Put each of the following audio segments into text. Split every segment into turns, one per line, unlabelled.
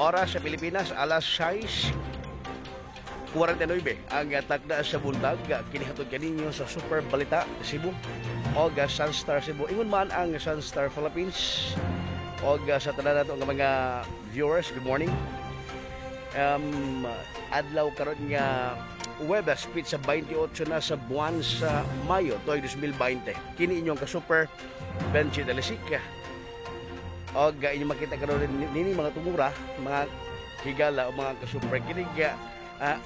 Oras sa Pilipinas, alas 6:49 ang takda sa buntag. Kini hatod kaninyo sa Super Balita Cebu o Sunstar Cebu. Ingon man ang Sunstar Philippines o sa tanan nato nga mga viewers, good morning. Adlaw karon nga Huwebes, sa 28 na sa buwan sa Mayo, tuig 2020. Kini inyong ka-super Benji Dalisik. Og inyong makita karon nini mga tungura, mga higala o mga ka-super, kini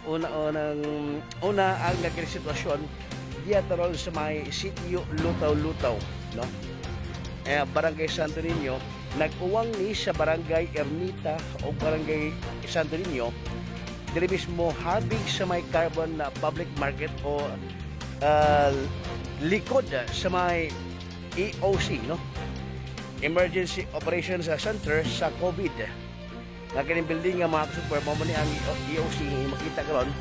una unang una ang kini sitwasyon diya taron sa may sitio Lutaw-Lutaw, no? Eh, Barangay Santo Niño, nag-uwang ni sa Barangay Ermita o Barangay Santo Niño, diri mismo habig sa may Carbon na Public Market o likod sa may EOC, no? Emergency Operations Center sa COVID. Nga kining building nga, mga super, mao ni ang EOC makita karon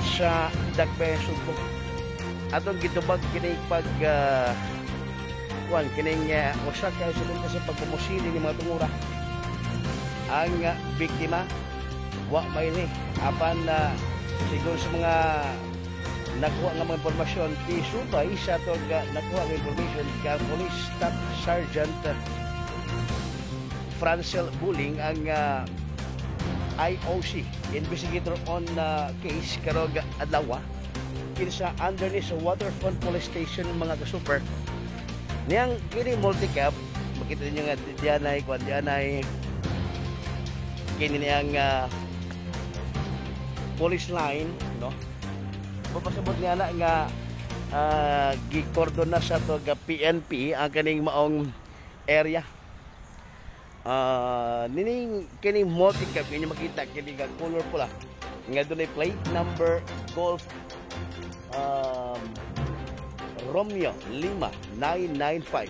sa Dakbayan Sugbo. Atong gitubag kini pag kuan kining usa ka insidente sa pagpumusili ni mga tungura. Ang biktima wa may ni apan sigon sa mga nakuha nga mga impormasyon, kisubay sa atong nakuha nga information kay Police Staff Sergeant Francel Buling, ang IOC, investigator on case karong adlaw, kinsa under ni sa Waterfront Police Station, mga ka-super. Niyang kini multicab, makita ninyo nga diyan ay kwan, diyan ay kini niyang police line, no? Mapasabot niya na nga gikordon na sa to ga PNP ang kaning maong area. Nining kining multicab inyo makita kini nga color pula nga dunay plate number Golf Romeo Lima 995.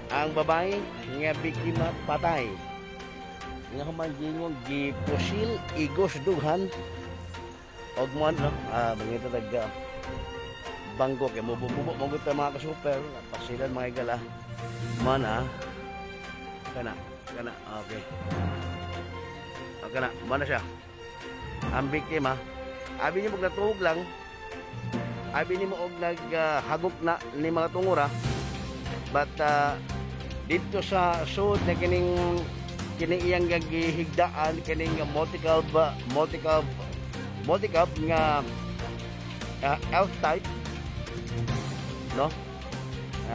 Ang babae nga biktima patay nga human gingong gipusil, igos, dughan og mo no mangita tag bangko kay mububo mo gud mga ka-super. Pasilan, mga higala, man kana kana okay. Ah, kana man na siya ang biktima. Abi niyo natuhog lang, abi nimo og naghagop na ni mga tungura, but dito sa sud na kining kining iyang gihigdaan kining multicab multicab multicab nga elf type, no?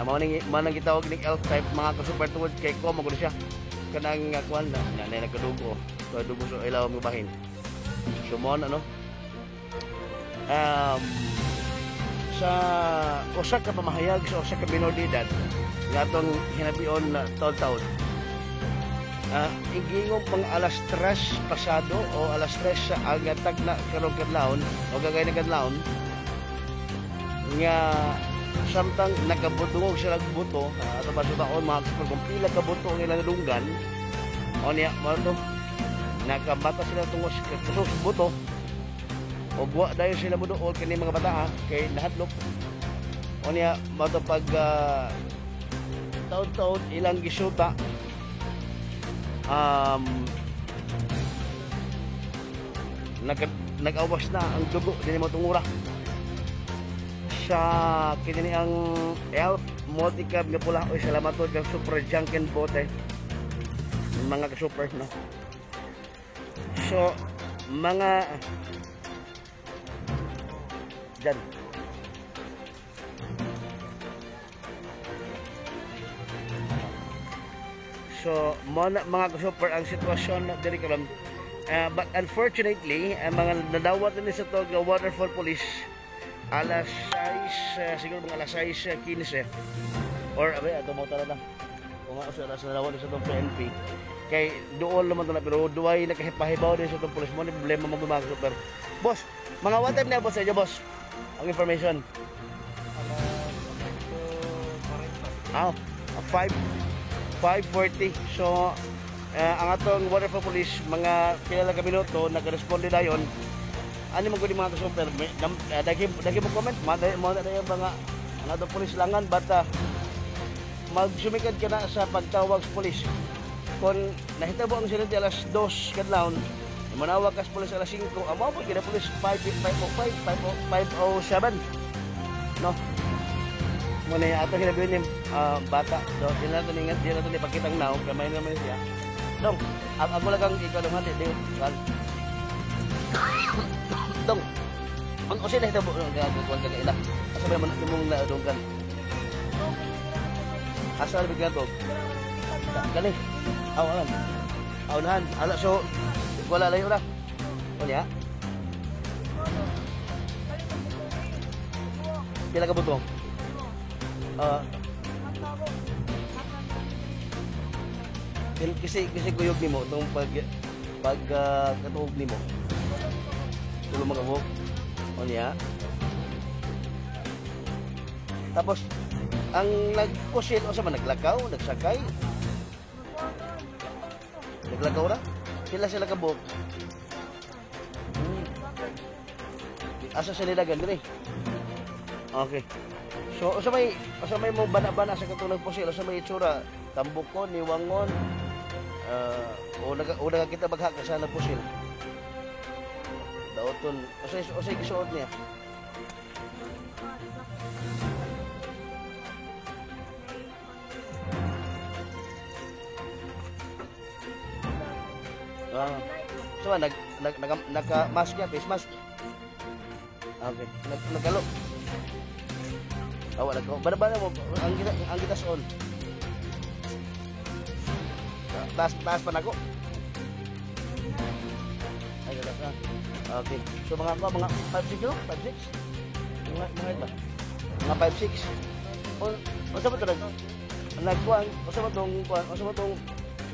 Mao ning mao nang gitawag ning elf type, mga ka-super, tungod kay ko mo siya kanang kuan na na, na nagkadugo so dugo sa ilawom nga bahin. So mo na, no, sa usa ka pamahayag sa usa ka minor de edad nga atong hinabion na taon-taon, igingong pang alas 3 pasado o alas 3 sa ang tagna karong kadlawon o gagay na kadlawon nga samtang nakabutungog sila og buto, ato ba sa taon, mga super, kung pila ka buto ang ilang nadunggan o niya mo to nakamata sila tungod sa kusog sa buto o wa dayon sila moduol kini mga bata kay nahadlok. O niya mo to pag taon-taon ilang gisuta, nag-awas na ang dugo dinhi mo tungura sa kini ang elf multicab nga pula. Oy, salamat to kang Super Junken Bote, mga ka-super, no? So mga dyan. So, mo na, mga ka-super, ang sitwasyon na diri karon. But unfortunately, ang mga nadawat ni sa tog Waterfall Police alas 6, siguro mga alas 6:15 or abay ato mo tara na. Kung nga sa alas nadawat ni sa tong PNP kay duol naman to na, pero duay nakahipahibaw din sa tong police mo ni problema mo, mga super. Boss, mga what time na boss sa inyo, boss? Ang information.
Alas 5:40.
Ah, 5 5:40. So, ang atong Waterfall Police, mga pila lang ka minuto, nakaresponde dayon. Ano man gud mga ka-super, daghi daghi mo comment, mo na yung mga ang atong police langan, but magsumikad ka na sa pagtawag sa police. Kung nahitabo ang insidente alas 2 kadlawon, manawag kas pulis alas 5, amo po kina pulis 5 5:05, 5:07. No. Muna yung ato hinabiyon ni bata. Do, di na to ni pakitang naong, kamay naman siya. Dong, ako lang ang ikaw lang hati, di, kan. Dong, ang usin na hitabo ng gagawin ka ila. Asa ba man imong naadunggan? Asa ba bigyan to? Kani. Aw alam. Aw nahan. Ala so wala layo ra. Unya. Pila ka buto? Ah, kasi kasi kuyog nimo tong pag pag katuog nimo. Tulo mga buhok. Unya. Tapos ang nagkusil o sa man naglakaw, nagsakay, naglakaw ra. Pila sila ka buhok? Asa sila dagan diri? Okay. So usa may mo bana-bana sa katong nagpusil, usa may itsura, tambukon, niwangon, o naga o nagakita bagha ka sa nagpusil. Daoton, usay usay gisuot niya. Ah. So nag nag, nag naka mask niya, face mask. Okay. Nag nagalo. Awa nagko. Bana-bana mo ang kita on. Taas taas pa nako. Ay, gala ka. Okay. So mga ko mga 5'6 no? 5'6. Mga iba. Mga 5'6. O unsa ba to nag nagkuan, unsa ba tong kuan, unsa ba tong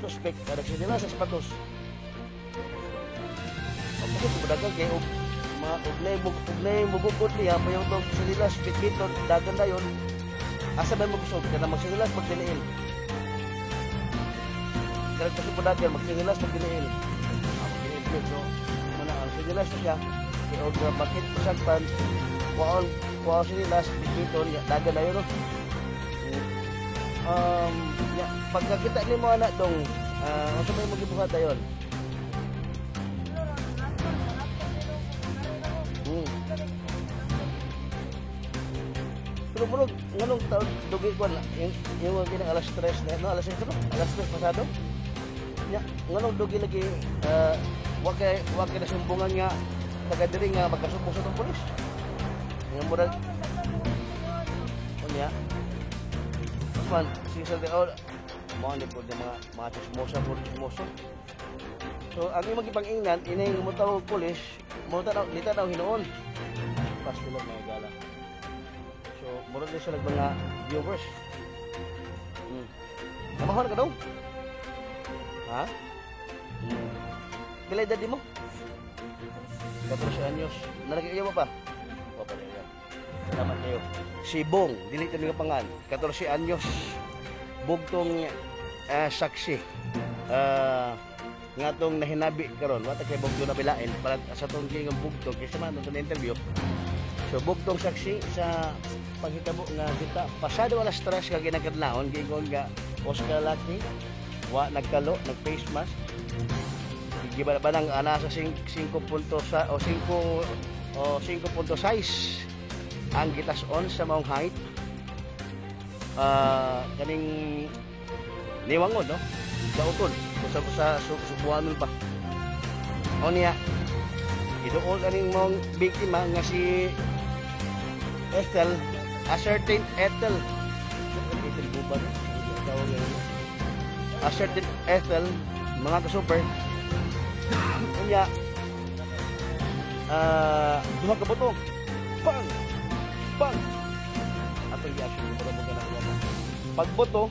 suspect kada sila sa sapatos. Ang bakit mo kay og mga ugnay ugnay mugukod niya pa yung tong sinilas bitbiton dagan dayon. Asa ba mo kusog kana magsinilas magdiniil. Kana kusog mo dagan magsinilas magdiniil. Ah, magdiniil gyud so muna ang sinilas siya kay og bakit pasagpan kuwaon kuwaon sinilas bitbiton ya dagan dayon no. Ya, pagkakita nimo ana dong, unsa may mo gibuhat dayon? Pero murag nganong taon dugi ko na yung kinang alas 3 na no, alas 3 no, alas 3 pasado. Nya nganong dugi lagi wa kay nasumbungan nga taga diri nga magkasumbong sa tong pulis. Nga murag unya. Man, sige sa oh, mo ni po mga mga chismosa po chismoso. So ang imong gipang-ingnan inay mutaw og pulis, mo tanaw nita daw hinuon. Pas sila mga gala. So murag ni sila mga viewers. Namahon ka daw? Ha? Pila edad mo? 14 anyos. Nalagay mo pa? O pa niya. Salamat kayo. Si Bong, dili to nga pangan. 14 anyos. Bugtong saksi. Nga tong nahinabi karon, wa ta kay bugtong nabilain para sa tong giingon bugtong kay sa man tong interview. So bugtong saksi sa paghitabo nga kita pasado alas 3 ka ginakadlawon giingon nga Oscar Lucky wa nagkalo, nag face mask. Giba ba nang ana sa 5 punto sa o 5 o 5.6 ang gitas-on sa maong height. Kaning niwangon no, dauton sa sa subuanon pa. O niya iduol kaning maong biktima nga si Ethel, a certain Ethel. Ethel Buban, tawag yan. A certain Ethel, mga ka-super. Unya duha ka buto. Bang! Bang! Atong i-action ko para mo ganang pagboto,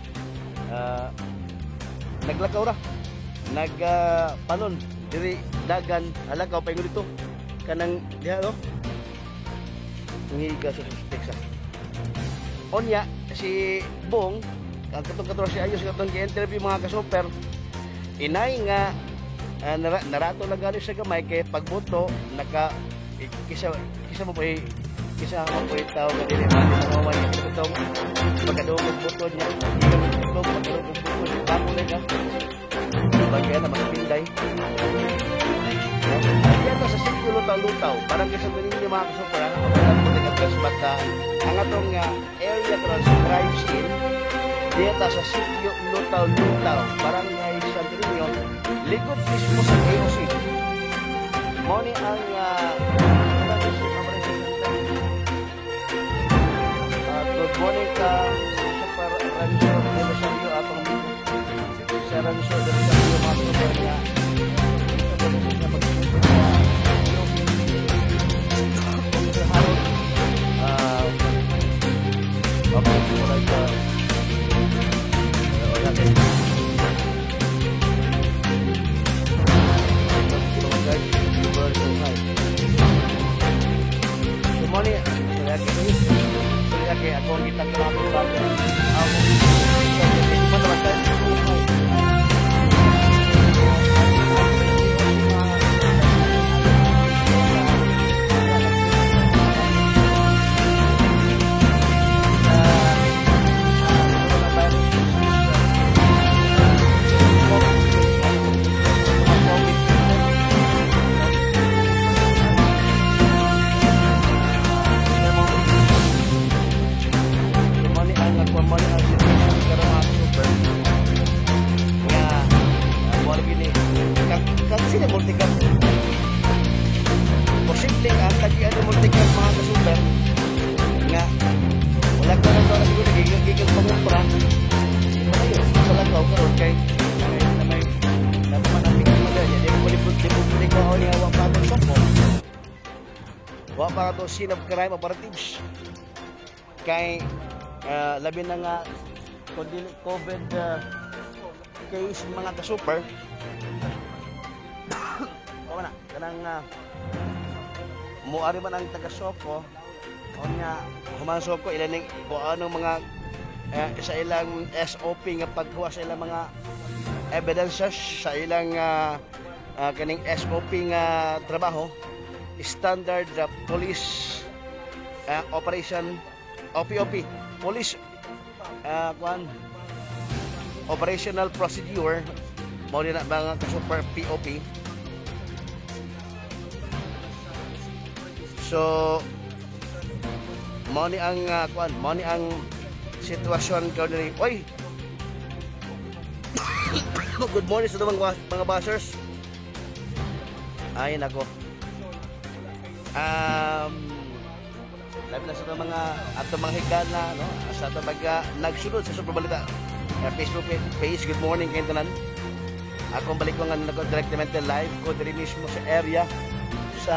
naglakaw ra. Nagpanon diri dagan alakaw paingon dito kanang diha no. Ngiga sa suspect sa. Onya si Bong ang katong 14 anyos katong gi-interview mga ka-super, inay nga narato lang gani sa gamay kay pagboto naka kisa kisa mo pa Kisa ako po yung tao nga dili man mawawan niya itong pagkadungog butod niya. Ilang itlog, pagkadungog butod, bako na ka. Bagay na mas pinday. Dito sa Sitio Lutaw-Lutaw, parang kasi ninyo, mga kasuper, ang wala ko nag-address, but ang atong area karon sa crime scene, dito sa Sitio Lutaw-Lutaw, Barangay Santo Niño, likod mismo sa AOC. Mao ni ang Operation Center. Good morning ka Super Rancho de Rosario, atong amigo. Sa Rancho de Rosario, mga super, nga nga mag-super sa AOC. Officer Harold. Okay, murag wala kay guys, super high. Good morning. Sorry, okay, ako ang kitang akong bagay. Ako, man naman tayo. Mao ni ang situation karon, mga super, nga mo gini kag kag sino multicam, posible ang tagian ng multicam, mga kasuper, nga wala ka na na siguro nagiging pangumpra ayo sa lakaw karon kay may may naman ang biktima dahil di mo libot di mo ko niya wa pa atong soko, wa pa atong scene of crime operatives kay labi na nga kung dili COVID case, mga ka-super. O na kanang muari man ang taga-Soko o nga human Soko ilan ning kung anong mga sa ilang SOP nga pagkuha sa ilang mga evidences sa ilang kaning SOP nga trabaho, standard police operation OPOP, police kuan operational procedure, mao din na, mga ka-super, POP. So mao ni ang kuan, mao ni ang sitwasyon karon diri. Oy, good morning sa mga bashers. Ay nako, labi na sa mga atong mga higala, no, sa atong mga nagsunod sa Super Balita Facebook page, good morning kayong tanan. Akong balik ko nga nako directamente live ko diri mismo sa area sa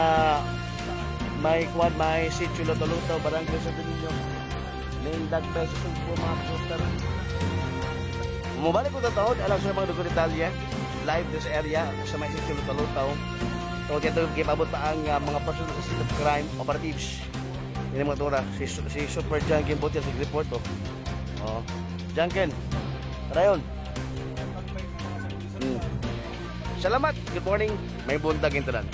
may kwan, may Sitio Lutaw-Lutaw, Barangay Santo Niño, Nindagpay sa Sugbo, mga super. Mubalik ko tataod alang sa mga dugo detalye live sa area sa may Sitio Lutaw-Lutaw. So dito gipabot pa ang mga person sa scene of crime operatives. Ini mga tura, si Super Junkin Butir sa report oh. Oh. Junkin. Rayon. Salamat. Good morning. May buntag tanan.